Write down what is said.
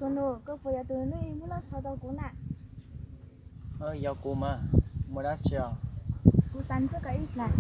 Tus nus, koj puas yog tus nws muab loj sau rau kuv na? Yog kuv mas, muaj dab tsi os? Kuv xav ntsib koj ib plag.